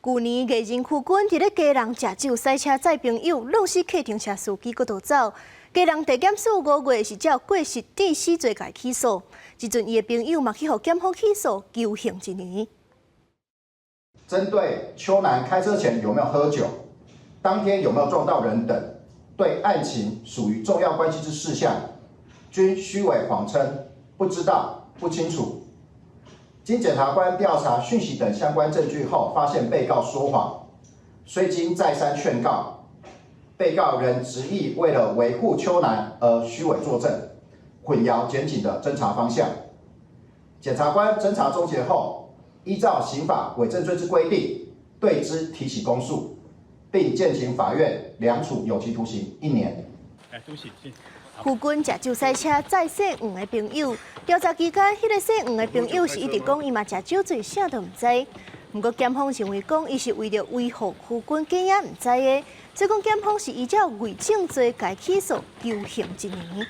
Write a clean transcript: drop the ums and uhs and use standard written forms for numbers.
舊年藝人夫君佇咧基隆食酒駛車載朋友，弄死客停車司機，閣逃走。基隆地檢署5月是照過失致死罪共伊起訴，這陣伊的朋友嘛去予檢方起訴，求刑一年。針對邱男開車前有沒有喝酒，當天有沒有撞到人等，對案情屬於重要關係之事項，均虛偽謊稱不知道、不清楚。經檢察官調查訊息等相關證據後，發現被告說謊，雖經再三勸告，被告仍執意為了維護邱男而虛偽作證，混淆檢警的偵查方向。檢察官偵查終結後，依照刑法偽證罪之規定，對之提起公訴，並建請法院量處有期徒刑一年。夫君食酒駛車載姓黃的朋友，調查期間，彼個姓黃的朋友是一直講伊嘛食酒醉，啥都毋知。毋過檢方認為講，伊是為著維護夫君假影毋知的，所以講檢方是依照偽證罪共伊起訴，求刑一年。